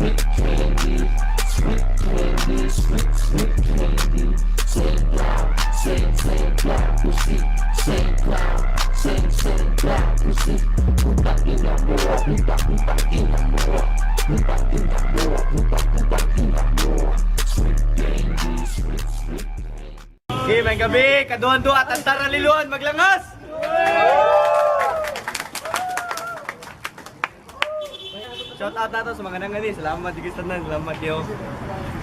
Sweet candy, sweet candy, sweet, sweet candy. Same brown, same, same brown pussy. Same brown, same, same brown pussy. Putang ina mo, putang, putang ina mo. Putang ina mo, putang, putang ina mo. Sweet candy, sweet, sweet candy. Okay, may gabi, kaduhan-duha, tantara liluan, maglangas! Shout out nato sa mga nangani, salamat digis tanan, salamat yo.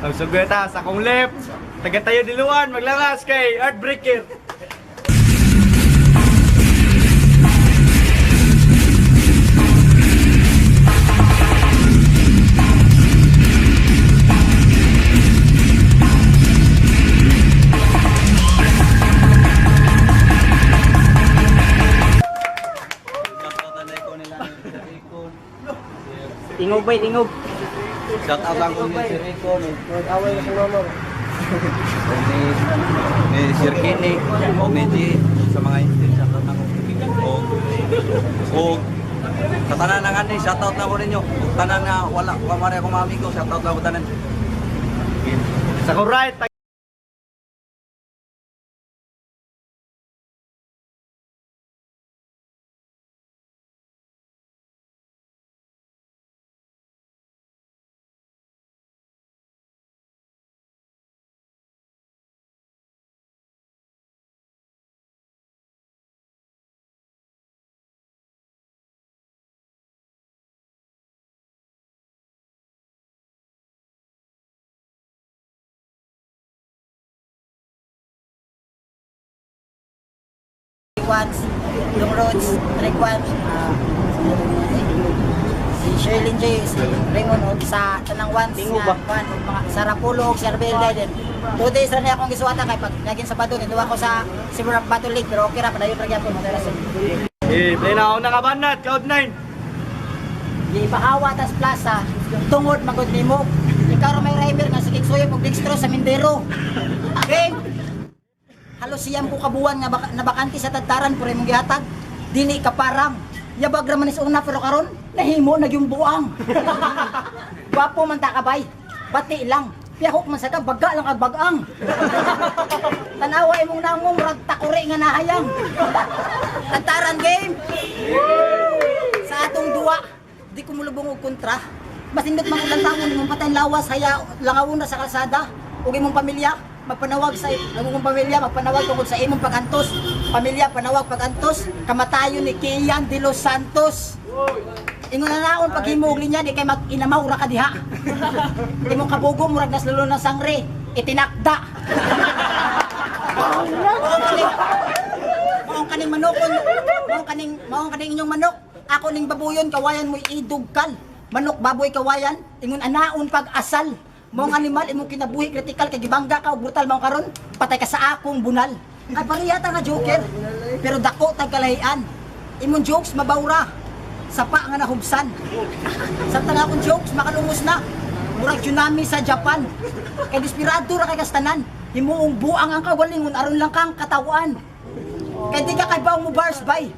Ang sugeta sa akong left, taga tayo diluan, maglangas kay Earthbreaker. Ingog ba, ingog. Shout out lang ko ni Sir Rico, ni Away na sa mama. ni Sir Kenny, o ni G, sa mga instant shout out ako. O sa tanan nga ni, shout out na ko ninyo. O tanan nga wala ko kamari ako mga amigo, shout out na ko tanan. Sa akong right, Ones, yung Rhodes, Drake Ones, si Sherlyn J, si Raymond, og sa Tanang Ones, nga, Juan, og mga sa Rapulo, og si Arbel din. 2 days ra niya akong gisuwata kay pag naging Sabado, niduwa ko sa Cebu Rock Battle League, pero okay ra, padayon ra gyapon, mga rason. Eh, play na ako nakabanat, Cloud9. Gipahawa tas plaza, tungod magod nimo. Ikaw ra may rider nga sige suyop og dextro sa Mindero. Okay? Halos siyam ko kabuan nga baka, nabakante sa tadtaran pero imong gihatag dili ka parang. Yabag ra man is una pero karon nahimo na yung buang. Gwapo man ta kabay. Bati lang. Piyahok man sa ka baga lang kag bagang. Tanawa imong nangong murag takuri nga nahayang. Tadtaran game. Sa atong duwa, di ko mulubong og kontra. Masindot man ulang taon imong patayn lawas haya langawon ra sa kalsada ug imong pamilya magpanawag sa ang imong pamilya magpanawag tungod sa imong pagantos. Pamilya panawag pagantos kamatayon ni Kian de los Santos. Ingon na naon paghimo og linya di kay mag inamaw ra ka diha. Imong kabugo murag naslulo ng sangre, itinakda. Maong kaning manokon, maong kaning inyong manok. Ako ning babuyon kawayan mo'y idugkal. Manok baboy kawayan, ingon anaon pag-asal. Maong animal imong kinabuhi kritikal kay gibangga ka og brutal maong karon patay ka sa akong bunal. Kay pareha ta nga joker, pero dako tag kalahian. Imong jokes mabawra, sapa nga nahubsan. Samtang akong jokes makalungos na. Murag tsunami sa Japan. Kay desperado ra kay kastanan. Himuong buang ang kagalingon aron lang kang katawan. Kay di ka kay baw mo bars bay.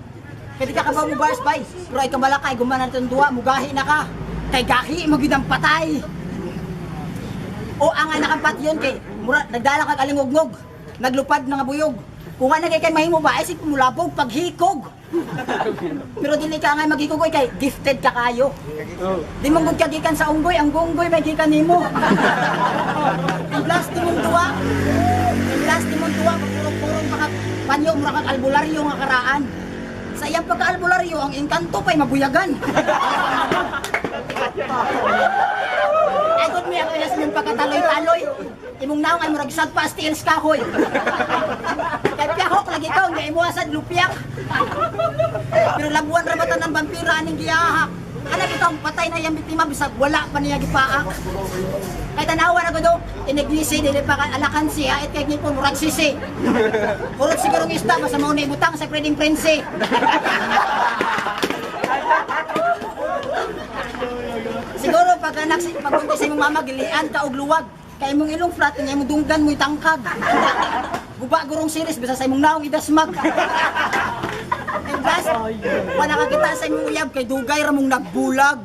Kay di ka kabaw mo bars bay. Pero ay kamalakay gumana itong duwa, mugahi na ka. Kay gahi mo gyud ang patay. O ang anak ang yun kay mura nagdala kag alingugngog, naglupad nga buyog. Kung nga kay mahimo ba ay sig mulabog paghikog. Pero dili ka nga maghikog oy, kay gifted ka kayo. Di mo gud ka gikan sa unggoy, ang gunggoy may gikan nimo. Ang last nimong duwa, ang last nimong duwa purong-purong pa ka panyo mura kag albularyo nga karaan. Sa iyang pagka-albularyo, ang engkanto pa'y mabuyagan. Ay, good me, ako ilas mong pagkataloy-taloy. Imong naong ay murag sad pa steels kahoy. Kay piyahok lagi ka, nga imo asad lupiak. Pero labuan ra bata ng vampira aning giyahak. Ana bitong patay na iyang biktima bisag wala pa niya gipaak. Kay tanawa na gud iniglisi dili pa ka alakan siya it kay ngipon murag sisi. Kurot siguro ng isda basta mao na ibutang sa Trading Prince. Siguro pag anak pagbuntis sa imong mama gilian ka og luwag kay imong ilong flat nya imong dunggan mo'y tangkag. Guba gurong series bisa sa imong naong idasmag. And last, wala ka kita sa imong uyab kay dugay ra mong nagbulag.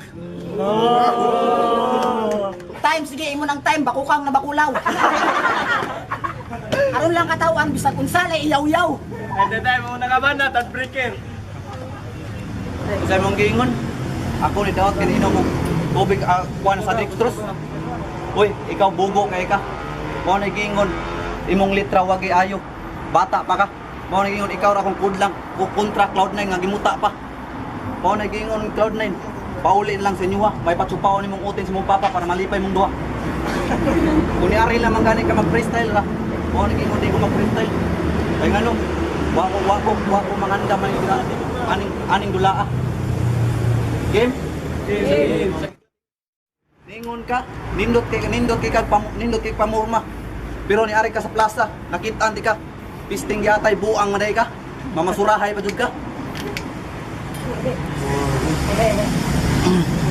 Time, sige, imo ng time, bakukang na bakulaw. Aron lang katawan, bisag unsa lay iyaw-yaw. At the time, una ka ba na, breaker. Sa imong giingon, ako ni daot kini inom og tubig kuan sa dextrose. Uy, ikaw bugo kay ka. Mao na giingon imong litra wagi ayo. Bata pa ka. Mao na giingon ikaw ra akong kudlang ko kontra Cloud9 nga gimuta pa. Mao na giingon Cloud9. Pauli lang sa inyo ha. May patsupaon nimong utin sa imong papa para malipay mong duha. Kung niari lang man gani ka mag-freestyle ra. Mao na giingon di ko mag-freestyle. Kay ngano, wa ko manganda man yung aning aning dulaa. Game? Ningon ka, nindot kay pamurma. Pero niari ka sa plaza, nakita di ka. Pisting yatay buang maday ka. Mamasurahay pa jud ka.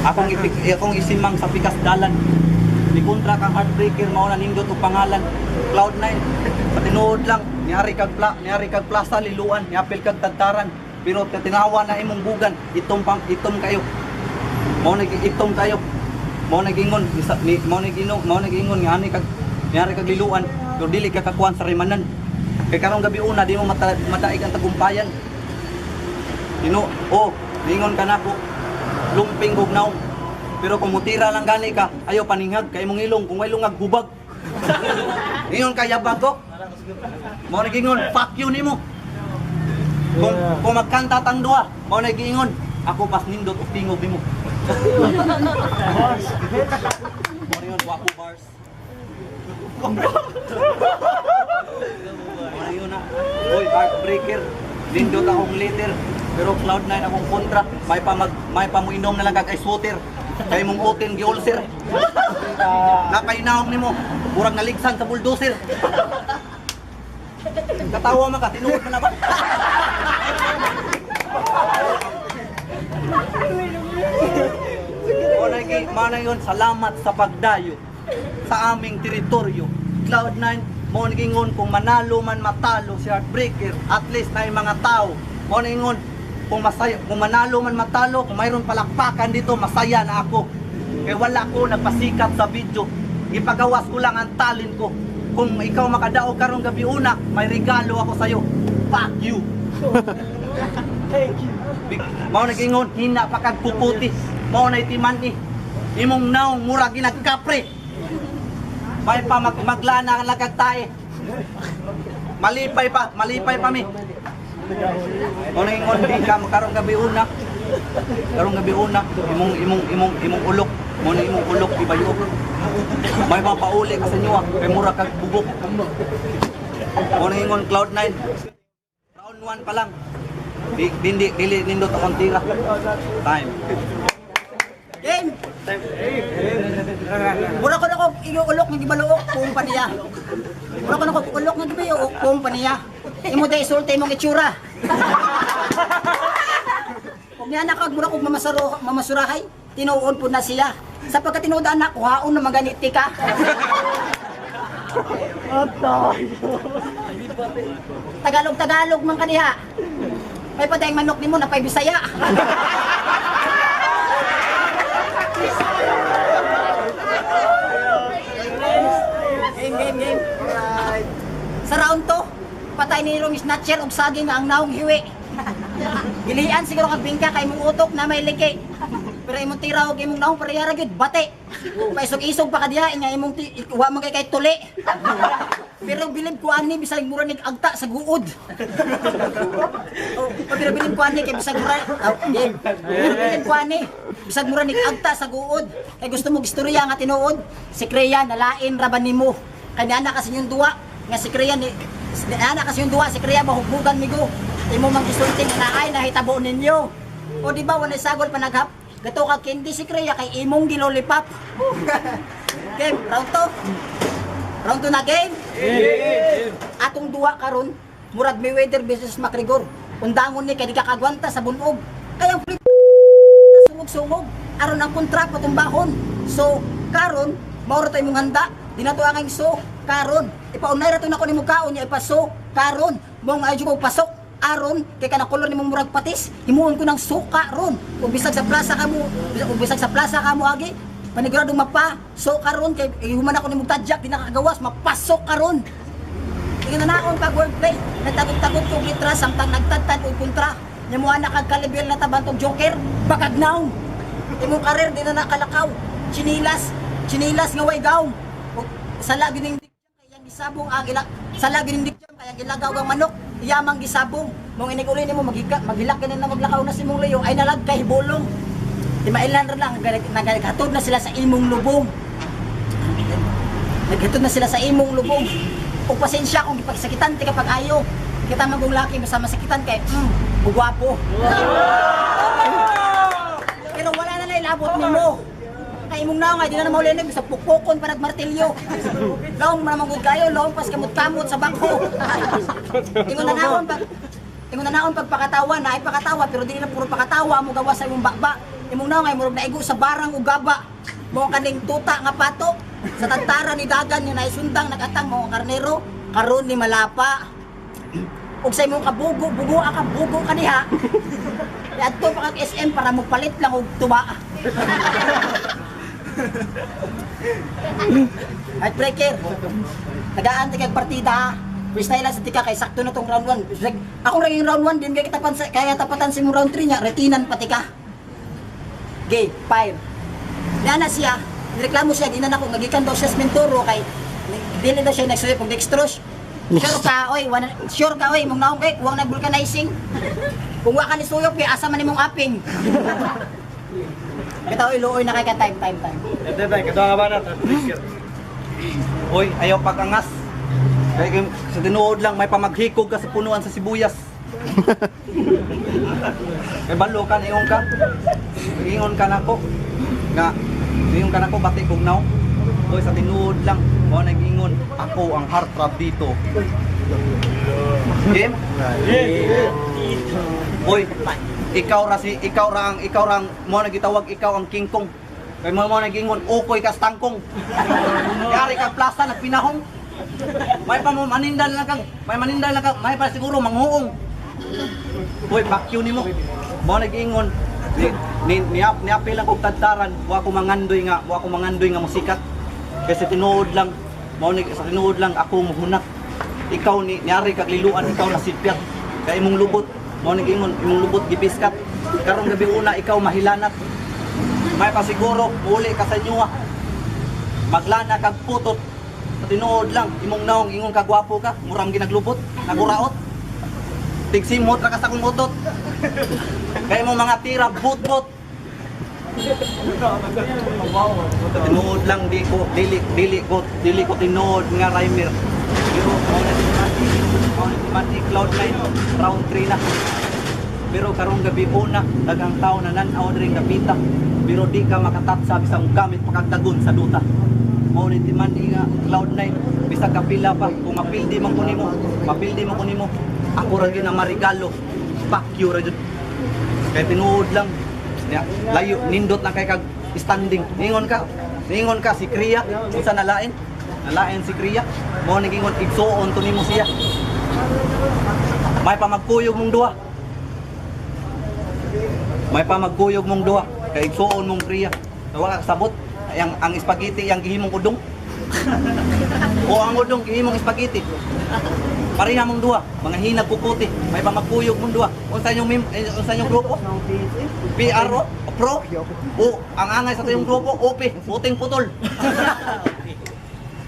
Akong isimang sa pikas dalan. Ni kontra kang heartbreaker mao na nindot og pangalan. Cloud9. Sa tinuod lang, niari kag plaza liluan, niapil kag tadtaran. Pero tinawa na imong bugan, itom pang itom kayo. Mao na itom kayo. Mao na gingon ni mao na ginong mao na gingon nga ani kag niari kag liluan, pero dili ka kakuan sa rimanan. Kay karong gabi una di mo mataig ang tagumpayan. Ino, oh, ningon ka nako. Lumping ug naong. Pero kung mutira lang gani ka, ayaw paninghag kay imong ilong kung way lungag hubag. Ingon ka yabag ko. Mao na gingon, fuck you nimo. Kung magkanta tang duha, mao na giingon, ako pas nindot og tingog nimo. Bars. Mao na yun, wapo bars. Mao na yun na. Uy, heartbreaker. Nindot akong leader. Pero Cloud9 akong kontra. May pa mo inom na lang kag ice water. Kay mong utin giulcer. Napaynaong nimo. Murag naligsan sa bulldozer. Katawa man ka, tinuod man na ba? Mao na yun, salamat sa pagdayo sa aming teritoryo. Cloud9, mo na ingon kung manalo man matalo si Heartbreaker, at least na yung mga tao. Mo na ingon kung masaya, kung manalo man matalo, kung mayroon palakpakan dito, masaya na ako. Kaya wala ko nagpasikat sa video. Ipagawas ko lang ang talent ko. Kung ikaw makadaog karong gabi una, may regalo ako sa'yo. Fuck you! Mao na gingon, hina pa kag puputi. Mao na itiman ni. Imong naong mura ginagkapre. May pa maglana ang kag tae. Malipay pa mi. Mao na ingon di ka karong gabi una. Karong gabi una, imong imong imong imong ulok, mao na imong ulok ibayok. May mapauli ka sa inyo ah, kay mura kag bugok. Mao na ingon Cloud9. Round 1 pa lang. Di, dindi, dili nindot akong tira. Time. Game! Mura ko na ko iuulok ng gibaluok kung pa niya. Mura ko na ko ulok ng gibaluok kung pa niya. Imo day sulti imong itsura. Ug niya na kag mura kog mamasaro mamasurahay, tinuod pud na siya. Sa pagka tinuod anak, kuhaon na maganiti ka. Tagalog Tagalog man kaniha. May padayang manok nimo na pay Bisaya. Game, game, game. Sa round to, patay ni Rong snatcher og saging nga ang naong hiwi. Gilian siguro kag bingka kay imong utok na may liki. Pero imong tira og imong naong parehara gyud bate. Paisog-isog pa ka diha nga imong wa man kay tuli. Pero bilib ko ani bisag mura nig agta sa guod. Oh, pero bilib ko ani kay bisag mura oh, game. Pero bilib ko ani bisag mura nig agta sa guod. Kay gusto mo istorya nga tinuod, si Crea nalain ra ba nimo? Kay niana kasi yung duwa nga si Crea ni niana kasi yung duwa si Crea mahugbugan migo. Imo mang gisulti nga naay nahitabo ninyo. O di ba walay sagol panaghap? Gato ka candy si Crea kay imong gilolipop. Game, round 2. Round 2 na game. Atong duwa karon, murag Mayweather versus McGregor. Undangon ni kay di ka kagwanta sa bunog. Kaya ang sungog-sungog aron ang kontra patumbahon. So karon mao ra to imong handa. Di na to ang so karon. Ipaunay ra to nako nimo kaon nya ipaso karon. Mao nga adyo ko pasok. Aron kay kanang kolor nimong murag patis, himuon ko ng suka ron. Ug bisag sa plaza ka mo, ug bisag sa plaza ka mo agi, paniguradong mapa, suka ron kay human ako nimong tadyak di nakagawas, mapasok ka ron. Ingon na naon pag wordplay, nagtagot-tagot kog litra samtang nagtadtad og kontra. Nya mo anak kag kaliber na tabantog joker, bakagnaw. Imong karir di na nakalakaw. Chinilas, chinilas nga way gawm. Ug sala gining kay yang gisabong ang ila sala gining dikyam kay ang gilagaw ang manok, iyamang gisabong. Mong inig uli nimo maghika, maghilak gani na maglakaw na si mong layo ay nalag kay bolong. Di mailan ra lang naghatod na sila sa imong lubong. Naghatod na sila sa imong lubong. O pasensya kung gipagsakitan ti kapag ayo. Kita man kung laki basta masakitan kay ugwapo. Pero wala na nailabot nimo. Kay imong naong ay di na na maulinig sa pukpukon pa nagmartilyo. Long man naman gud kayo, long pas kamot-kamot sa bangko. Ingon na naon pag Ingon na naon pagpakatawa na ay pakatawa pero dili na puro pakatawa mo gawa sa imong bakba. Imong naong ay murag naigo sa barang ug gaba. Mo kaning tuta nga pato sa tantara ni dagan nga naisundang nagatang mo karnero karon ni malapa. Ug sa imong kabugo, bugo ka bugo kaniha. Adto pa kag SM para mo palit lang og tuba. Heartbreaker. Tagaan ti kag partida ha. Freestyle lang sa tika kay sakto na tong round 1. Ako ra yung round 1 din kay katapan sa kaya tapatan sa imong round 3 nya retinan pati ka. Gay, fire. Dana siya, nireklamo siya di na nako magikan daw siya sa Mentoro kay dili daw siya nagsuyop og dextrose. Sure ka oy, sure ka oy, mong naong kay kuwang nag vulcanizing. Kung wa ka ni suyop kay asa man imong aping. Bitaw oy luoy na kay ka time time time. Ito tayo, katuwa ka ba na? Heartbreaker. Hoy, ayaw pagangas. Kaya sa tinuod lang may pamaghikog ka sa punuan sa sibuyas. Kay balo ka niingon ka. Ingon ka nako. Nga ingon ka nako bati kog naw. Hoy, sa tinuod lang mo nag-ingon ako ang heartthrob dito. Game? Hoy, ikaw ra si ikaw ra ang mo nagitawag ikaw ang King Kong. Kay mo mo nagingon ukoy kas tangkong. Yari ka plaza nagpinahong. May pa mo manindal lang kang, may manindal lang kang, may pa siguro manghuong. Hoy, bakyo nimo. Mo nagingon ni ni niap niapil lang kog tadtaran, wa ko mangandoy nga musikat. Kasi tinuod lang mao ni sa tinuod lang ako muhunak. Ikaw ni niari kag liluan, ikaw na sipyat. Kay imong lubot, mao ni ingon imong lubot gipiskat. Karong gabi una ikaw mahilanat. May pasiguro muuli ka sa inyo. Maglana kag putot. Sa tinuod lang imong naong ingon ka gwapo ka, murang ginaglubot, naguraot. Tigsimot ra ka sa akong utot. Kay imong mga tira but-but. Sa tinuod lang di ko dili dili ko dili ko tinuod nga rhymer. Pero mao na si Mati, mao na si Mati Cloud 9 round 3 na. Pero karong gabi una, daghang tao na nan-aw diri dapita. Pero di ka makatatsa bisang gamit pakagdagon sa duta. Mao ni Mati nga Cloud 9 bisag kapila pa kung mapildi man ko nimo, mapildi man ko nimo. Ako ra gyud ang marigalo. Pakyo ra jud. Kay tinuod lang. Ya, layo nindot lang kay kag standing. Ningon ka si Kriya, unsa nalain? Nalain si Kriya. Mao ni gingon igsuon to nimo siya. May pamagkuyog mong duha. May pamagkuyog mong duha kay igsuon mong Kriya. Wala ka sabot. Ang spaghetti yang gihimong udong. O ang udong gihimong spaghetti. Pareha mong duha, mga hinag kukuti, may pamagkuyog mong duha. Unsa inyong unsa inyong grupo? PRO, Pro, o ang angay sa tayong grupo, OP, puting putol.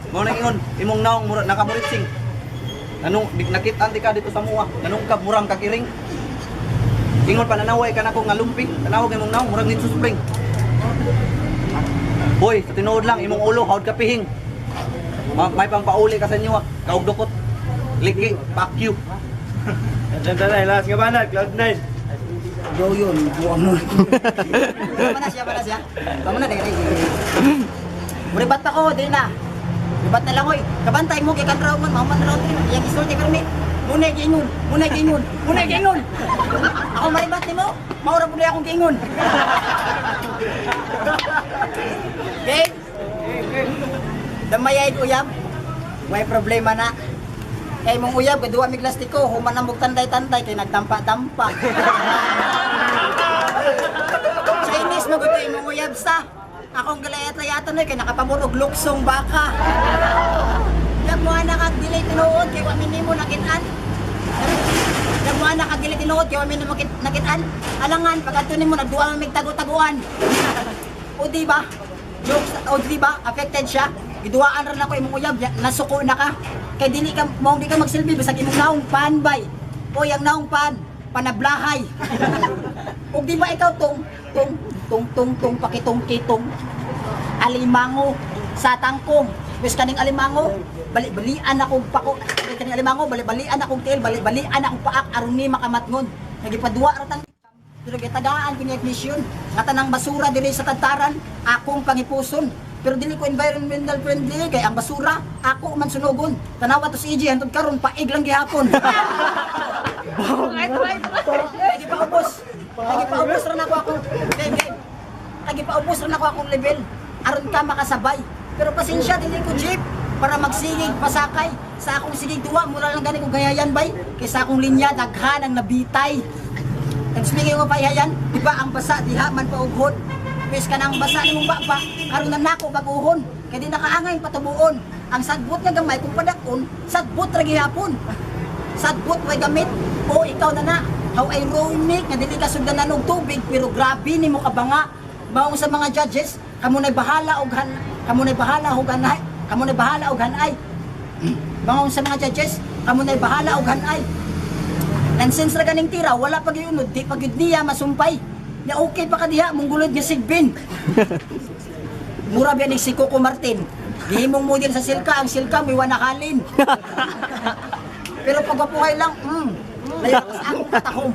Mao na ingon, imong naong mura nakamuritsing. Anong nakit-an di ka dito sa mua, nanungkab murang kakiring. Ingon pananaway ka nako nga lumping, tanawag imong naong murang nitso spring. Hoy, sa tinuod lang imong ulo hawd ka pihing. May pangpauli ka sa inyo ah, kaugdukot. Liki, pakyu. Ito tayo, last ka ba na? Cloud 9. Go yun, buwang nun. Tama na siya, tama na siya. Tama na, dere. Muribat pa ko, dili na. Ribat na lang, oy. Kabantay mo, kay kanraw man, mahuman round three. Iyang isulti pero may, munay giingon, munay giingon, munay giingon. Ako maribat nimo, maura pud akong giingon. Okay? Damayay uyab, may problema na. Kay mong uyab, kaduwa mig lastiko, human ang tanday-tanday kay nagtampa-tampa. Chinese mo gusto imong uyab sa. Akong galayat-layatan oy kay nakapamor og luksong baka. Yab mo anak kag dili tinuod kay wa mi nimo nakitaan. Yab mo anak kag dili tinuod kay wa mi nimo nakitaan. Alangan pag adto nimo nagduwa man mig tago-taguan. O di ba? Jokes, o di ba? Affected siya. Giduwaan ra nako imong uyab, nasuko na ka. Kay dili ka mao di ka magsilbi bisag imong naong pan bay. Oy, ang naong pan, panablahay. Ug di ba ikaw tong tong tong tong tong pakitong kitong alimango sa tangkong. Wis kaning alimango, bali-balian akong pako, wis kaning alimango, bali-balian akong tiil, bali-balian akong paak aron ni makamatngon. Nagipaduwa ra tan pero gitagaan ko niya ignition. Nga tanang basura diri sa tagtaran, akong pangipuson. Pero dili ko environmental friendly kay ang basura ako man sunugon. Tanawa to si EJ hantod karon paig lang gihapon. Lagi paubos. Lagi paubos ra nako akong game game. Lagi paubos ra nako akong level aron ka makasabay. Pero pasensya dili ko jeep para magsigig pasakay sa akong sigig duwa mura lang gani kong gayayan bay kaysa akong linya daghan ang nabitay. And speaking of payayan, di ba ang basa diha man paughon? Pwes ka nang basa nimong baba, karon na nako baguhon. Kay di nakaangay patubuon. Ang sagbot nga gamay kung padakon, sagbot ra gihapon. Sagbot way gamit o ikaw na na. How ironic nga dili ka sugdanan og tubig pero grabe nimo kabanga. Maong sa mga judges, kamo nay bahala og han, kamo nay bahala og hanay, kamo nay bahala og hanay. Maong sa mga judges, kamo nay bahala og hanay. Nonsense ra ganing tira, wala pa gyud di pa gyud niya masumpay. Ya okay pa ka diha, mong gulod nga sigbin. Mura biya ni si Coco Martin. Gihimong model sa silka, ang silka may wanakalin. Pero pag wapuhay lang, layo ka sa akong katahom.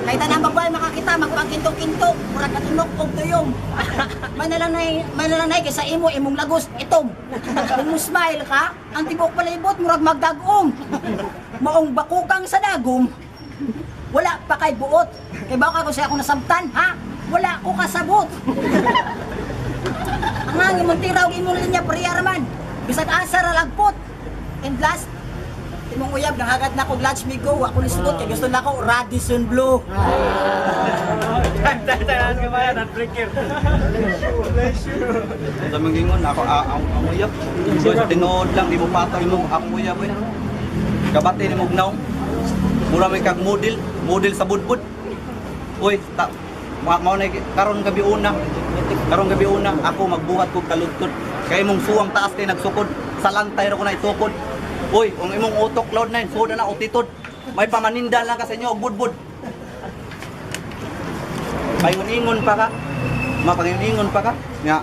Kahit tanang babae makakita, magpagkinto-kinto, murag katunok og tuyong. May na lang nay kaysa imo imong lagos itom. Kung mo smile ka, ang tibok palibot murag magdagom. Maong bakukang sa dagom, wala pa kay buot. Kay baka ko siya akong nasabtan, ha? Wala ko kasabot. Ang hangin mong tira og imong linya pareha ra man. Bisag asa ra lagpot. And last, imong uyab nangagad na ko Lunch Me Go, ako ni sugot kay gusto na ko Radisson Blue. Time, time, time. Alas ka ba yan? Heartbreaker. Sa mga ingon ako ang uyab. So sa tinuod lang di mo pataw imong akong uyab oy. Kabati ni mugnaw. Mura may kag model, model sa budbud. Uy, ta mao na karon gabi una. Karon gabi una ako magbuhat kog taludtod. Kay imong suwang taas kay nagsukod, sa lantay ra ko na itukod. Uy, ang imong utok cloud 9 suod na utitod. May pamaninda lang ka sa inyo og budbud. Paingon-ingon pa ka. Mapag-ingon pa ka. Nga,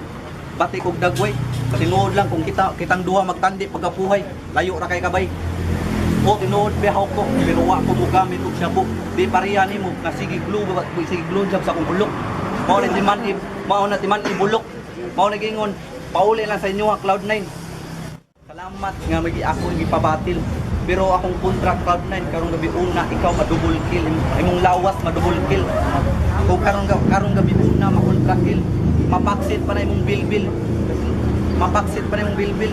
bati kog dagway. Sa tinuod lang kung kita kitang duha magtandi pagkapuhay, layo ra kay kabay. O tinuod bihaw ko, pero wa ko mogamit og shabu. Di pareha nimo nga sige glue ba sige glue job sa akong ulok. Mao na timan mao na timan ibulok. Mao na gingon, pauli lang sa inyo ha, Cloud9. Salamat nga magi ako gipabatil. Pero akong contract Cloud9 karong gabi una ikaw ma-double kill, imong lawas ma-double kill. Kung karong gabi una ma-ultra kill, mapaksit pa na imong bilbil. Mapaksit pa na imong bilbil.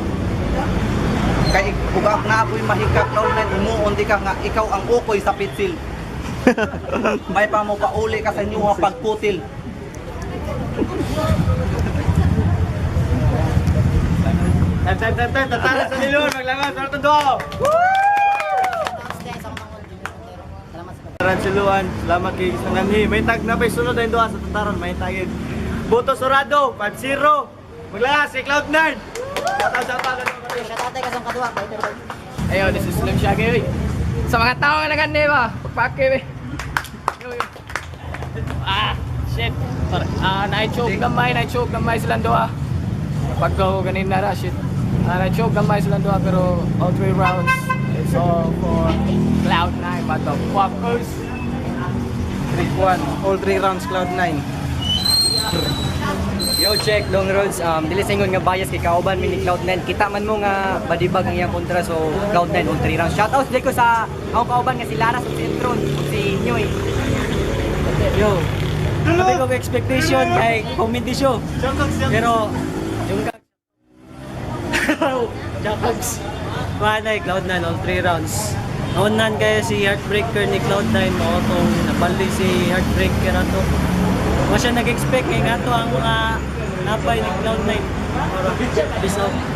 Kay ug ak na ako'y mahika Cloud9 imuon di ka nga ikaw ang ukoy sa pitsil. May pa mo pauli ka sa inyo ha, pagputil. Time, time, time, time. Tatara sa nilon. Maglangas. Ano ito doon? Salamat sa Tataran Siluan. Salamat kay Sanganhi. May tag na pa sunod ang duha sa Tataran. May tagin. Boto Surado, 5-0. Maglangas kay Cloud9. Shout out, shout out. Shout out kay sa kadua. Ayun, this is Slim Shaggy, oy. Sa mga tao nga nagande ba, pagpake, be. Yo, yo. Ah, shit. Sorry. Ah, na-choke gamay silang duha. Pagka ganina ra, shit. Ah, na-choke gamay silang duha, pero all three rounds, it's all for Cloud9, what the fuckers. 3-1. All 3 rounds, Cloud9. Yo, check, long roads. Dili sa ingon nga bias kay kauban mi ni Cloud9. Kita man mo nga badibag ang iyang kontra, so Cloud9 all 3 rounds. Shout out ko sa akong kauban nga si Lara sa Sentron ug si Nyoy. Yo, sabi ko expectation kay comedy show. Pero yung Jacobs. Kuha Cloud9 all 3 rounds. Naunan kaya si Heartbreaker ni Cloud9 mo itong nabaldi si Heartbreaker ato. Wa siya nag-expect kay nga to ang mga napay ni Cloud9. Peace out.